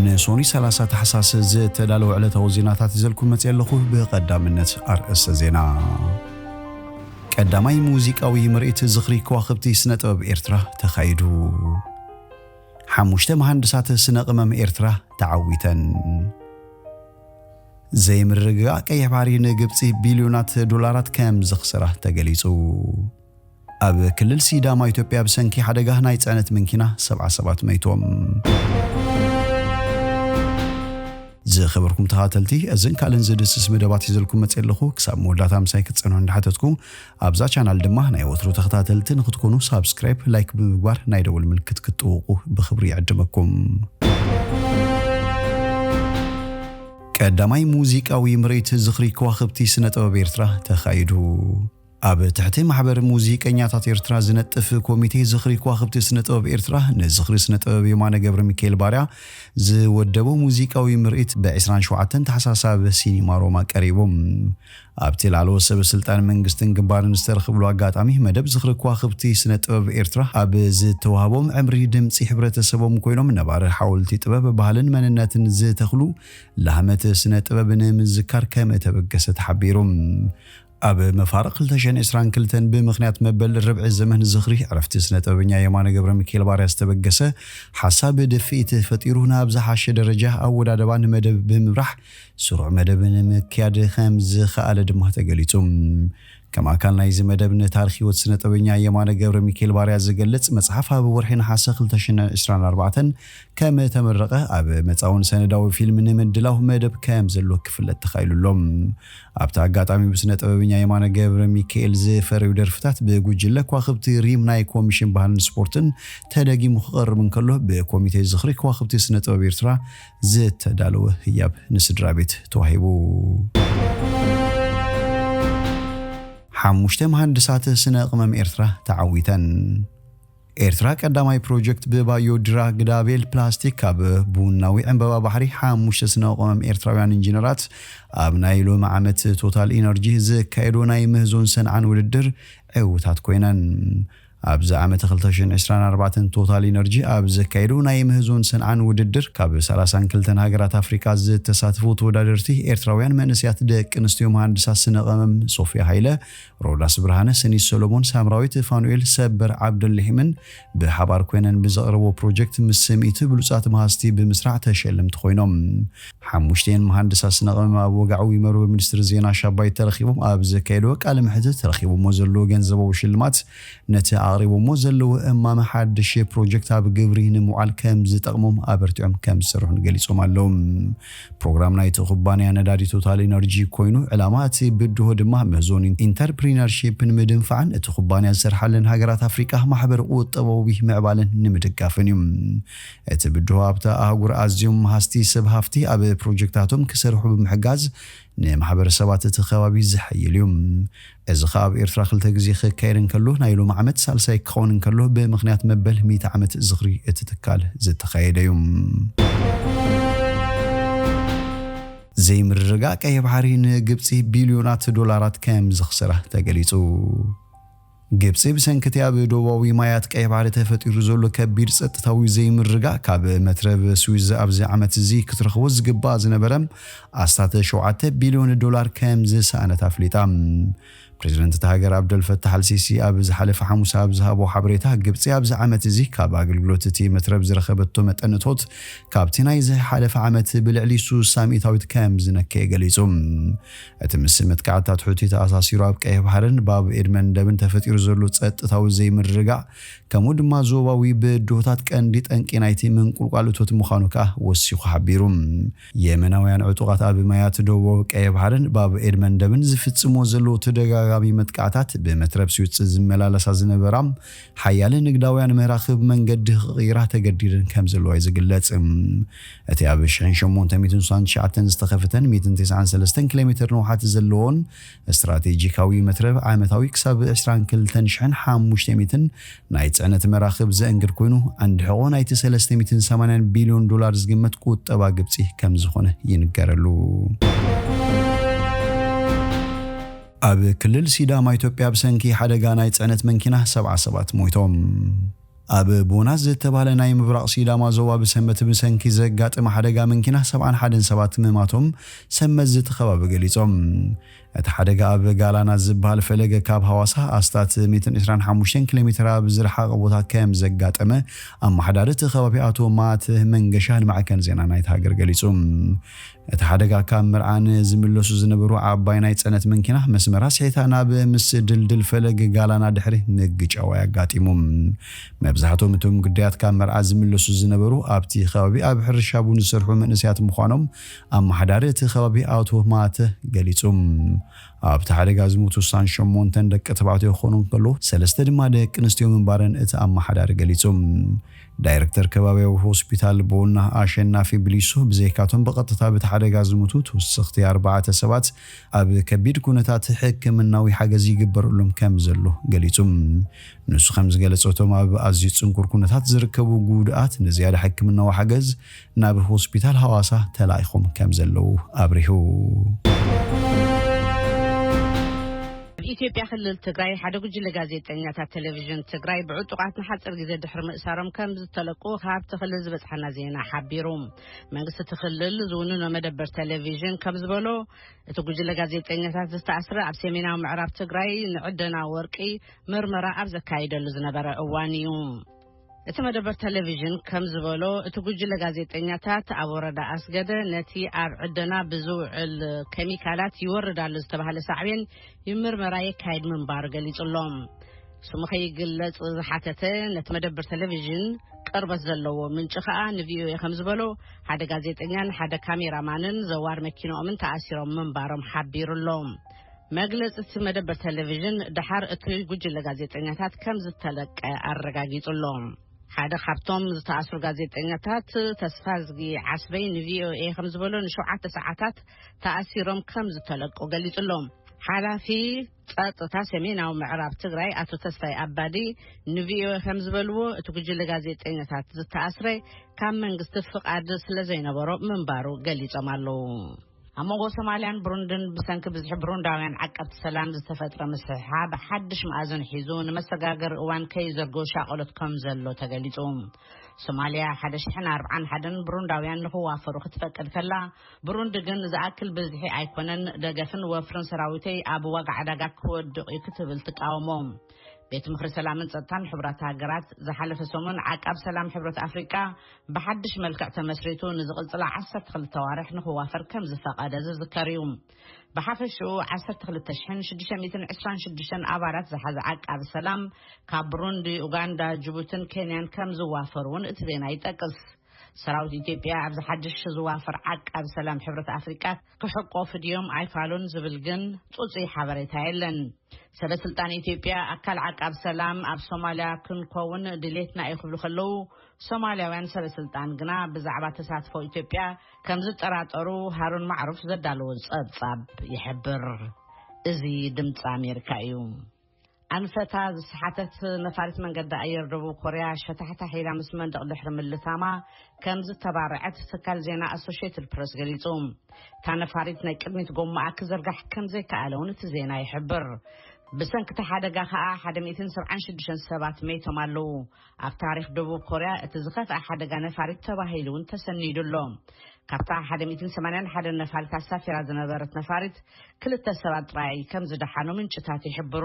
ንሶኒ ሰላሳ ታሕሳስ ዝተዳለወ ዕለታዊ ዜናታት ይዘልኩም መጽእ ኣለኹ። ብቐዳምነት ኣርእስተ ዜና። ቀዳማይ ሙዚቃዊ ምርኢት ዝኽሪ ከዋኽብቲ ስነ ጥበብ ኤርትራ ተኻይዱ። ሓሙሽተ መሃንድሳት ስነ ቅመም ኤርትራ ተዓዊተን። ዘይምርግጋእ ቀይሕ ባሕሪ ንግብጺ ቢልዮናት ዶላራት ከም ዘኽስራ ተገሊጹ። ኣብ ክልል ሲዳማ ኢትዮጵያ ብሰንኪ ሓደጋ ናይ ጽዕነት መኪና ሰብዓ ሰባት መይቶም። ዝኸበርኩም ተኸታተልቲ፣ እዝን ካልእን ዝድስስ መደባት ሒዘልኩም መጽእ ኣለኹ። ክሳብ መወዳእታ ምሳይ ክትጸንሑ እንዳሓተትኩ፣ ኣብዛ ቻናል ድማ ናይ ወትሩ ተኸታተልቲ ንክትኮኑ ሳብስክራይብ፣ ላይክ ብምግባር ናይ ደወል ምልክት ክትጥውቑ ብኽብሪ ይዕድመኩም። ቀዳማይ ሙዚቃዊ ምርኢት ዝኽሪ ከዋኽብቲ ስነ ጥበብ ኤርትራ ተኻይዱ። ኣብ ትሕቲ ማሕበር ሙዚቀኛታት ኤርትራ ዝነጥፍ ኮሚቴ ዝኽሪ ከዋኽብቲ ስነ ጥበብ ኤርትራ ንዝኽሪ ስነ ጥበብ የማነ ገብረ ሚካኤል ባርያ ዝወደቦ ሙዚቃዊ ምርኢት ብ ዕስራን ሸውዓተን ታሕሳስ ኣብ ሲኒማ ሮማ ቀሪቡ። ኣብቲ ላዕለዎት ሰበ ስልጣን መንግስትን ግንባርን ዝተረኽብሉ ኣጋጣሚ፣ መደብ ዝኽሪ ከዋኽብቲ ስነ ጥበብ ኤርትራ ኣብ ዝተዋህቦም ዕምሪ ድምጺ ሕብረተሰቦም ኮይኖም ነባሪ ሓወልቲ ጥበብ፣ ባህልን መንነትን ዝተኽሉ ላህመት ስነ ጥበብ ንምዝካር ከም እተበገሰ ተሓቢሩ። ኣብ መፋርቕ ክልተ ሽሕን ዕስራን ክልተን ብምኽንያት መበል ርብዒ ዘመን ዝኽሪ ዕረፍቲ ስነ ጥበበኛ የማነ ገብረ ሚካኤል ባርያ ዝተበገሰ ሓሳብ ድፍኢት ፈጢሩ፣ ናብ ዝሓሸ ደረጃ ኣወዳድባ ንመደብ ብምብራሕ ስሩዕ መደብ ንምክያድ ከም ዝኸኣለ ድማ ተገሊጹ። ከም ኣካል ናይዚ መደብ ንታሪኽ ህይወት ስነ ጥበበኛ የማነ ገብረ ሚካኤል ባርያ ዝገልጽ መጽሓፍ ኣብ ወርሒ ነሓሰ ክልተ ሽሕን ዕስራን ኣርባዕተን ከም ተመረቐ ኣብ መጻውን ሰነዳዊ ፊልም ንምድላው መደብ ከም ዘሎ ክፍለጥ ተኻኢሉ ኣሎ። ኣብቲ ኣጋጣሚ ብስነ ጥበበኛ የማነ ገብረ ሚካኤል ዝፈረዩ ደርፍታት ብጉጅለ ከዋኽብቲ ሪም ናይ ኮሚሽን ባህልን ስፖርትን ተደጊሙ ክቐርብ እንከሎ፣ ብኮሚቴ ዝኽሪ ከዋኽብቲ ስነ ጥበብ ኤርትራ ዝተዳለወ ህያብ ንስድራ ቤት ተዋሂቡ። ሓሙሽተ መሃንድሳት ስነ ቅመም ኤርትራ ተዓዊተን። ኤርትራ ቀዳማይ ፕሮጀክት ብባዮ ዲራግዳቤል ፕላስቲክ ካብ ቡናዊ ዕምበባ ባሕሪ ሓሙሽተ ስነ ቅመም ኤርትራውያን ኢንጂነራት ኣብ ናይ ሎሚ ዓመት ቶታል ኢነርጂ ዘካየዶ ናይ ምህዞን ሰንዓን ውድድር ዕውታት ኮይነን። ኣብዚ ዓመት ክልተ ሽሕን ዕስራን ኣርባዕተን ቶታል ኢነርጂ ኣብ ዘካየዶ ናይ ምህዞን ሰንዓን ውድድር ካብ ሰላሳን ክልተን ሃገራት ኣፍሪቃ ዝተሳተፉ ተወዳደርቲ ኤርትራውያን መንእሰያት ደቂ ኣንስትዮ መሃንድሳት ስነ ቅመም ሶፊያ ሃይለ፣ ሮዳስ ብርሃነ፣ ሰኒት ሰሎሞን፣ ሳምራዊት ፋኑኤል፣ ሰበር ዓብደልሒምን ብሓባር ኮይነን ብዘቕረቦ ፕሮጀክት ምስ ሰሚእቲ ብሉጻት መሃዝቲ ብምስራዕ ተሸለምቲ ኮይኖም። ሓሙሽተን መሃንድሳት ስነ ቅመም ኣብ ወግዓዊ መርበብ ሚኒስትሪ ዜና ሻባይ ተረኺቦም ኣብ ዘካየድዎ ቃለ መሕትት፣ ረኺቦሞ ዘለዉ ገንዘባዊ ሽልማት ነቲ ኣቕሪቦሞ ዘለዉ እማመ ሓድሽ ፕሮጀክት ኣብ ግብሪ ንምውዓል ከም ዝጠቕሞም ኣበርቲዖም ከም ዝሰርሑን ገሊጾም ኣለዉ። ፕሮግራም ናይቲ ኩባንያ ነዳዲ ቶታል ኢነርጂ ኮይኑ፣ ዕላማ እቲ ብድሆ ድማ ምህዞን ኢንተርፕሪነርሺፕ ንምድንፋዕን እቲ ኩባንያ ዝሰርሓለን ሃገራት ኣፍሪቃ ማሕበረ ቁጠባዊ ምዕባለን ንምድጋፍን እዩ። እቲ ብድሆ ኣብታ ኣህጉር ኣዝዮም መሃዝቲ ሰብ ሃፍቲ ኣብ ፕሮጀክታቶም ክሰርሑ ብምሕጋዝ ንማሕበረሰባት እቲ ከባቢ ዘሐይል እዩ። እዚ ኸኣ ኣብ ኤርትራ ክልተ ግዜ ክካየድ እንከሎ፣ ናይ ሎሚ ዓመት ሳልሳይ ክኸውን እንከሎ፣ ብምኽንያት መበል ሚእቲ ዓመት ዝኽሪ እቲ ትካል ዝተኻየደ እዩ። ዘይምርግጋእ ቀይሕ ባሕሪ ንግብጺ ቢልዮናት ዶላራት ከም ዘኽስራ ተገሊጹ። ግብጺ ብሰንኪ እቲ ኣብ ደቡባዊ ማያት ቀይሕ ባሕሪ ተፈጢሩ ዘሎ ከቢድ ጸጥታዊ ዘይምርግጋእ፣ ካብ መትረብ ስዊዝ ኣብዚ ዓመት እዚ ክትረኽቦ ዝግባእ ዝነበረ ኣስታት ሸውዓተ ቢልዮን ዶላር ከም ዝሰኣነት ኣፍሊጣ። ፕሬዚደንት እታ ሃገር ኣብደል ፈታሕ ኣልሲሲ ኣብ ዝሓለፈ ሓሙስ ኣብ ዝሃቦ ሓበሬታ፣ ግብጺ ኣብዚ ዓመት እዚ ካብ ኣገልግሎት እቲ መትረብ ዝረኸበቶ መጠን እቶት ካብቲ ናይ ዝሓለፈ ዓመት ብልዕሊ ስሳ ሚእታዊት ከም ዝነከየ ገሊጹ። እቲ ምስ መጥቃዕትታት ሑቲ ተኣሳሲሩ ኣብ ቀይሕ ባሕርን ባብ ኤድ መንደብን ተፈጢሩ ዘሎ ጸጥታዊ ዘይምርግጋእ፣ ከምኡ ድማ ዞባዊ ብድሆታት ቀንዲ ጠንቂ ናይቲ ምንቁልቋል እቶት ምዃኑ ከኣ ወሲኹ ሓቢሩ። የመናውያን ዕጡቓት ኣብ ማያት ደቡባዊ ቀይሕ ባሕርን ባብ ኤድ መንደብን ዝፍጽሞ ዘለዉ ተደጋጋሚ መጥቃዕታት፣ ብመትረብ ስዊዝ ዝመላለሳ ዝነበራ ሓያለ ንግዳውያን መራኽብ መንገዲ ክቕይራ ተገዲደን ከም ዘለዋ እዩ ዝግለጽ። እቲ ኣብ ሽሕን ሸሞንተ ሚእትን ስሳን ትሽዓተን ዝተኸፍተን ሚእትን ተስዓን ሰለስተን ኪሎ ሜትር ንውሓት ዘለዎን ስትራቴጂካዊ መትረብ፣ ዓመታዊ ክሳብ ዕስራን ክልተን ሽሕን ሓሙሽተ ሚእትን ናይ ጽዕነት መራኽብ ዘእንግድ ኮይኑ፣ ዓንዲ ሕቖ ናይቲ ሰለስተ ሚእትን ሰማንያን ቢልዮን ዶላር ዝግመት ቁጠባ ግብጺ ከም ዝኾነ ይንገረሉ። ኣብ ክልል ሲዳማ ኢትዮጵያ ብሰንኪ ሓደጋ ናይ ጽዕነት መንኪና ሰብዓ ሰባት ሞይቶም። ኣብ ቦና ዝተባህለ ናይ ምብራቕ ሲዳማ ዞባ ብሰንበት ብሰንኪ ዘጋጠመ ሓደጋ መንኪና ሰብዓን ሓደን ሰባት ምማቶም ሰመዚ እቲ ከባቢ ገሊጾም። እቲ ሓደጋ ኣብ ጋላና ዝበሃል ፈለገ ካብ ሃዋሳ ኣስታት ሚእትን ዕስራን ሓሙሽተን ኪሎ ሜትር ኣብ ዝረሓቐ ቦታ ከም ዘጋጠመ ኣመሓዳሪ እቲ ከባቢ ኣቶ ማት መንገሻ ንማዕከን ዜና ናይቲ ሃገር ገሊጹ። እቲ ሓደጋ ካብ መርዓ ንዝምለሱ ዝነበሩ ዓባይ ናይ ጽዕነት መንኪና መስመራ ስሒታ ናብ ምስ ድልድል ፈለግ ጋላና ድሕሪ ምግጫዋ ኣጋጢሙ። መብዛሕትኦም እቶም ግዳያት ካብ መርዓ ዝምለሱ ዝነበሩ ኣብቲ ከባቢ ኣብ ሕርሻ ቡን ዝሰርሑ መንእሰያት ምዃኖም ኣመሓዳሪ እቲ ከባቢ ኣቶ ማተ ገሊጹ። ኣብቲ ሓደጋ ዝሞቱ ስሳን ሸሞንተን ደቂ ተባዕትዮ ክኾኑ እንከሎ ሰለስተ ድማ ደቂ ኣንስትዮ ምንባረን እቲ ኣመሓዳሪ ገሊጹ። ዳይሬክተር ከባቢያዊ ሆስፒታል ቦና ኣሸናፊ ብሊሶ ብዘይካቶም ብቐጥታ ብቲ ሓደጋ ዝሞቱ ተወሰኽቲ ኣርባዕተ ሰባት ኣብ ከቢድ ኩነታት ሕክምናዊ ሓገዝ ይግበረሎም ከም ዘሎ ገሊጹ። ንሱ ከም ዝገለጸ እቶም ኣብ ኣዝዩ ጽንኩር ኩነታት ዝርከቡ ጉድኣት ንዝያዳ ሕክምናዊ ሓገዝ ናብ ሆስፒታል ሃዋሳ ተላኢኾም ከም ዘለዉ ኣብሪሁ። ኣብ ኢትዮጵያ ክልል ትግራይ ሓደ ጉጅለ ጋዜጠኛታት ቴሌቪዥን ትግራይ ብዕጡቓት ንሓፂር ግዜ ድሕሪ ምእሳሮም ከም ዝተለቁ ካብቲ ክልል ዝበፅሐና ዜና ሓቢሩ። መንግስቲ እቲ ክልል ዝውንኖ መደበር ቴሌቪዥን ከም ዝበሎ፣ እቲ ጉጅለ ጋዜጠኛታት ዝተኣስረ ኣብ ሰሜናዊ ምዕራብ ትግራይ ንዕደና ወርቂ ምርመራ ኣብ ዘካይደሉ ዝነበረ እዋን እዩ። እቲ መደበር ቴሌቪዥን ከም ዝበሎ፣ እቲ ጉጅለ ጋዜጠኛታት ኣብ ወረዳ ኣስገደ ነቲ ኣብ ዕደና ብዝውዕል ኬሚካላት ይወርድ ኣሎ ዝተባህለ ሳዕቤን ይምርመራ የካይድ ምንባሩ ገሊጹ ኣሎ። ስሙ ከይግለጽ ዝሓተተ ነቲ መደበር ቴሌቪዥን ቅርበት ዘለዎ ምንጪ ከኣ ንቪኦኤ ከም ዝበሎ፣ ሓደ ጋዜጠኛን ሓደ ካሜራማንን ዘዋር መኪንኦምን ተኣሲሮም ምንባሮም ሓቢሩ ኣሎ። መግለጺ እቲ መደበር ቴሌቪዥን ደሓር እቲ ጉጅለ ጋዜጠኛታት ከም ዝተለቀ ኣረጋጊጹ ኣሎ። ሓደ ካብቶም ዝተኣስሩ ጋዜጠኛታት ተስፋዝጊ ዓስበይ ንቪኦኤ ከም ዝበሎ፣ ንሸውዓተ ሰዓታት ተኣሲሮም ከም ዝተለቁ ገሊጹ ኣሎ። ሓላፊ ጸጥታ ሰሜናዊ ምዕራብ ትግራይ ኣቶ ተስፋይ ኣባዲ ንቪኦኤ ከም ዝበልዎ፣ እቲ ጉጅለ ጋዜጠኛታት ዝተኣስረ ካብ መንግስቲ ፍቓድ ስለ ዘይነበሮ ምንባሩ ገሊጾም ኣለዉ። ኣብ መንጎ ሶማልያን ብሩንድን ብሰንኪ ብዝሒ ብሩንዳውያን ዓቀብቲ ሰላም ዝተፈጥረ ምስሕሓብ ሓድሽ መኣዝን ሒዙ ንመሰጋገሪ እዋን ከይዘርግዎ ሻቕሎት ከም ዘሎ ተገሊጹ። ሶማልያ ሓደ ሽሕን ኣርብዓን ሓደን ብሩንዳውያን ንኽዋፈሩ ክትፈቅድ ከላ፣ ብሩንዲ ግን ዝኣክል ብዝሒ ኣይኮነን፣ ደገፍን ወፍርን ሰራዊተይ ኣብ ዋጋ ዕዳጋ ክወድቕ እዩ ክትብል ትቃወሞ። ቤት ምኽሪ ሰላምን ጸጥታን ሕቡራት ሃገራት ዝሓለፈ ሰሙን ዓቃብ ሰላም ሕብረት ኣፍሪቃ ብሓድሽ መልክዕ ተመስሪቱ ንዝቕጽላ ዓሰርተ ክልተ ኣዋርሕ ንኽዋፈር ከም ዝፈቐደ ዝዝከር እዩ። ብሓፈሽኡ ዓሰርተ ክልተ ሽሕን ሽዱሽተ ሚእትን ዕስራን ሽዱሽተን ኣባላት ዝሓዘ ዓቃቢ ሰላም ካብ ብሩንዲ፣ ኡጋንዳ፣ ጅቡትን ኬንያን ከም ዝዋፈሩ እውን እቲ ዜና ይጠቅስ። ሰራዊት ኢትዮጵያ ኣብዚ ሓድሽ ዝዋፈር ዓቃቢ ሰላም ሕብረት ኣፍሪቃ ክሕቆፉ ድዮም ኣይፋሉን ዝብል ግን ጽጹይ ሓበሬታ የለን። ሰበ ስልጣን ኢትዮጵያ ኣካል ዓቃብ ሰላም ኣብ ሶማልያ ክንከውን ድሌትና እዩ ክብሉ ከለዉ፣ ሶማልያውያን ሰበ ስልጣን ግና ብዛዕባ ተሳትፎ ኢትዮጵያ ከም ዝጠራጠሩ ሃሩን ማዕሩፍ ዘዳለዎ ጸብጻብ ይሕብር። እዚ ድምፂ ኣሜሪካ እዩ። ኣንፈታ ዝሰሓተት ነፋሪት መንገዲ ኣየር ደቡብ ኮርያ ሸታሕታሕ ኢላ ምስ መንደቕ ድሕሪ ምልታማ ከም ዝተባረዐት ትካል ዜና ኣሶሽየትድ ፕረስ ገሊጹ። እታ ነፋሪት ናይ ቅድሚት ጎማኣ ክዝርጋሕ ከም ዘይከኣለ እውን እቲ ዜና ይሕብር። ብሰንኪ እቲ ሓደጋ ከኣ ሓደ ሚእትን ሰብዓን ሽዱሽተን ሰባት መይቶም ኣለዉ። ኣብ ታሪኽ ደቡብ ኮርያ እቲ ዝኸፍኣ ሓደጋ ነፋሪት ተባሂሉ እውን ተሰኒዱ ኣሎ። ካብታ ሓደ ሚእትን ሰማንያን ሓደን ነፋሪት ኣሳፊራ ዝነበረት ነፋሪት ክልተ ሰባት ጥራይ ከም ዝደሓኑ ምንጭታት ይሕብሩ።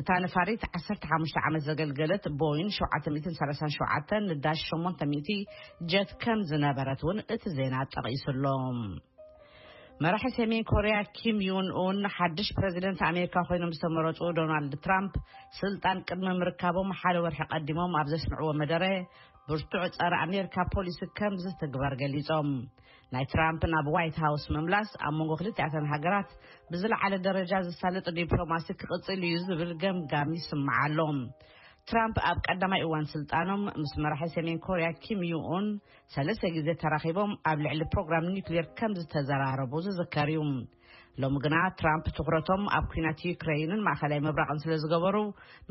እታ ነፋሪት ዓሰርተ ሓሙሽተ ዓመት ዘገልገለት ቦይን ሸውዓተ ሚእትን ሰላሳን ሸውዓተን ንዳሽ ሸሞንተ ሚእቲ ጀት ከም ዝነበረት እውን እቲ ዜና ጠቒሱ ኣሎ። መራሒ ሰሜን ኮርያ ኪም ዩን ኡን ሓድሽ ፕረዚደንት ኣሜሪካ ኮይኖም ዝተመረጹ ዶናልድ ትራምፕ ስልጣን ቅድሚ ምርካቦም ሓደ ወርሒ ቀዲሞም ኣብ ዘስምዕዎ መደረ ብርቱዕ ጸረ ኣሜሪካ ፖሊሲ ከም ዝትግበር ገሊጾም። ናይ ትራምፕ ናብ ዋይት ሃውስ ምምላስ ኣብ መንጎ ክልቲኣተን ሃገራት ብዝለዓለ ደረጃ ዝሳለጥ ዲፕሎማሲ ክቕጽል እዩ ዝብል ገምጋም ይስማዕ ኣሎ። ትራምፕ ኣብ ቀዳማይ እዋን ስልጣኖም ምስ መራሒ ሰሜን ኮርያ ኪም ዩን ሰለስተ ግዜ ተራኺቦም ኣብ ልዕሊ ፕሮግራም ኒውክሌር ከም ዝተዘራረቡ ዝዝከር እዩ። ሎሚ ግና ትራምፕ ትኹረቶም ኣብ ኲናት ዩክሬይንን ማእኸላይ ምብራቕን ስለ ዝገበሩ፣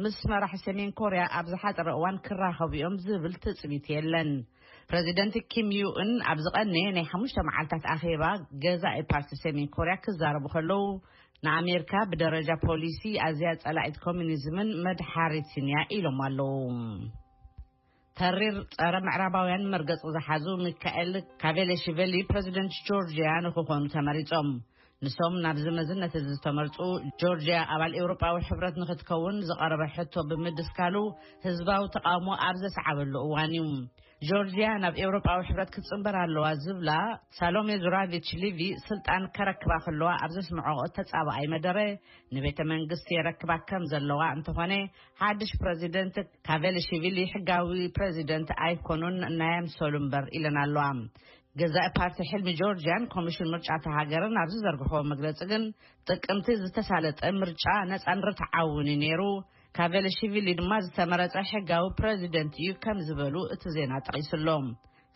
ምስ መራሒ ሰሜን ኮርያ ኣብ ዝሓጸረ እዋን ክራኸቡ እዮም ዝብል ትጽቢት የለን። ፕረዚደንት ኪም ዩን ኣብ ዝቐነየ ናይ ሓሙሽተ መዓልታት ኣኼባ ገዛኢ ፓርቲ ሰሜን ኮርያ ክዛረቡ ከለዉ፣ ንኣሜሪካ ብደረጃ ፖሊሲ ኣዝያ ጸላኢት ኮሚኒዝምን መድሓሪትን እያ ኢሎም ኣለዉ። ተሪር ጸረ ምዕራባውያን መርገጽ ዝሓዙ ሚካኤል ካቬሌሽቨሊ ፕረዚደንት ጆርጅያ ንክኾኑ ተመሪጾም። ንሶም ናብዚ መዝነት እዚ ዝተመርጹ፣ ጆርጅያ ኣባል ኤውሮጳዊ ሕብረት ንክትከውን ዝቐረበ ሕቶ ብምድስካሉ፣ ህዝባዊ ተቓውሞ ኣብ ዘስዓበሉ እዋን እዩ። ጆርጅያ ናብ ኤውሮጳዊ ሕብረት ክትጽንበር ኣለዋ ዝብላ ሳሎሜ ዙራቪች ሊቪ፣ ስልጣን ከረክባ ከለዋ ኣብ ዘስምዖ ተጻባኣይ መደረ፣ ንቤተ መንግስቲ የረክባ ከም ዘለዋ እንተኾነ፣ ሓድሽ ፕረዚደንት ካቬልሽቪሊ ሕጋዊ ፕረዚደንት ኣይኮኑን፣ ናይ ኣምሰሉ እምበር ኢለን ኣለዋ። ገዛኢ ፓርቲ ሕልሚ ጆርጅያን ኮሚሽን ምርጫ እታ ሃገርን ኣብ ዝዘርግሕዎ መግለጺ ግን፣ ጥቅምቲ ዝተሳለጠ ምርጫ ነጻን ርትዓውን እዩ ነይሩ፣ ካቬልሽቪሊ ድማ ዝተመረጸ ሕጋዊ ፕረዚደንት እዩ ከም ዝበሉ እቲ ዜና ጠቒሱ ኣሎ።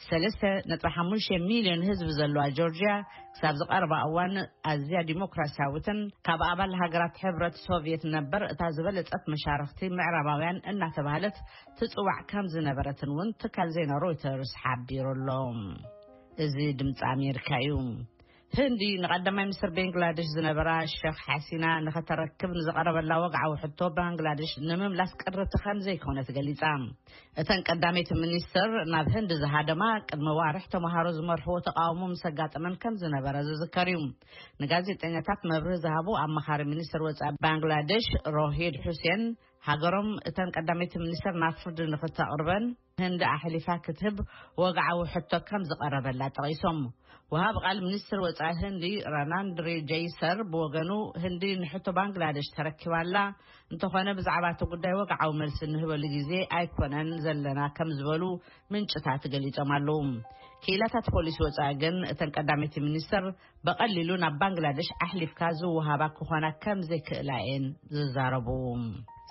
ሰለስተ ነጥቢ ሓሙሽተ ሚልዮን ህዝቢ ዘለዋ ጆርጅያ፣ ክሳብ ዝቐረባ እዋን ኣዝያ ዲሞክራሲያዊትን ካብ ኣባል ሃገራት ሕብረት ሶቭየት ነበር እታ ዝበለጸት መሻርኽቲ ምዕራባውያን እናተባህለት ትጽዋዕ ከም ዝነበረትን እውን ትካል ዜና ሮይተርስ ሓቢሩ ኣሎ። እዚ ድምፂ ኣሜሪካ እዩ። ህንዲ ንቐዳማይ ሚኒስትር ቤንግላዴሽ ዝነበራ ሸኽ ሓሲና ንኸተረክብ ንዝቐረበላ ወግዓዊ ሕቶ፣ ባንግላዴሽ ንምምላስ ቅርብቲ ከም ዘይኮነት ገሊጻ። እተን ቀዳመይቲ ሚኒስትር ናብ ህንዲ ዝሃደማ፣ ቅድሚ ዋርሕ ተምሃሮ ዝመርሕዎ ተቓውሞ ምስ ኣጋጠመን ከም ዝነበረ ዝዝከር እዩ። ንጋዜጠኛታት መብርሂ ዝሃቡ ኣማኻሪ ሚኒስትር ወጻኢ ባንግላዴሽ ሮሂድ ሑሴን፣ ሃገሮም እተን ቀዳመይቲ ሚኒስትር ናብ ፍርዲ ንክተቕርበን ህንዲ ኣሕሊፋ ክትህብ ወግዓዊ ሕቶ ከም ዝቐረበላ ጠቒሶም። ወሃቢ ቃል ሚኒስትር ወጻኢ ህንዲ ራናንድሪ ጀይሰር ብወገኑ፣ ህንዲ ንሕቶ ባንግላዴሽ ተረኪባ ኣላ፣ እንተኾነ ብዛዕባ እቲ ጉዳይ ወግዓዊ መልሲ ንህበሉ ግዜ ኣይኮነን ዘለና ከም ዝበሉ ምንጭታት ገሊጾም ኣለዉ። ክኢላታት ፖሊሲ ወጻኢ ግን፣ እተን ቀዳመይቲ ሚኒስትር ብቐሊሉ ናብ ባንግላዴሽ ኣሕሊፍካ ዝወሃባ ክኾና ከም ዘይክእላ እየን ዝዛረቡ።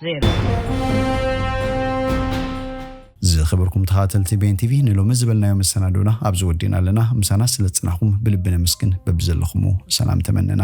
ዜና። ዝኸበርኩም ተኸታተልቲ ቤን ቲቪ፣ ንሎሚ ዝበልናዮ መሰናዶና ኣብዚ ወዲእና ኣለና። ምሳና ስለ ዝጸናኹም ብልቢ ነመስግን። በብዘለኹሙ ሰላም ተመነና።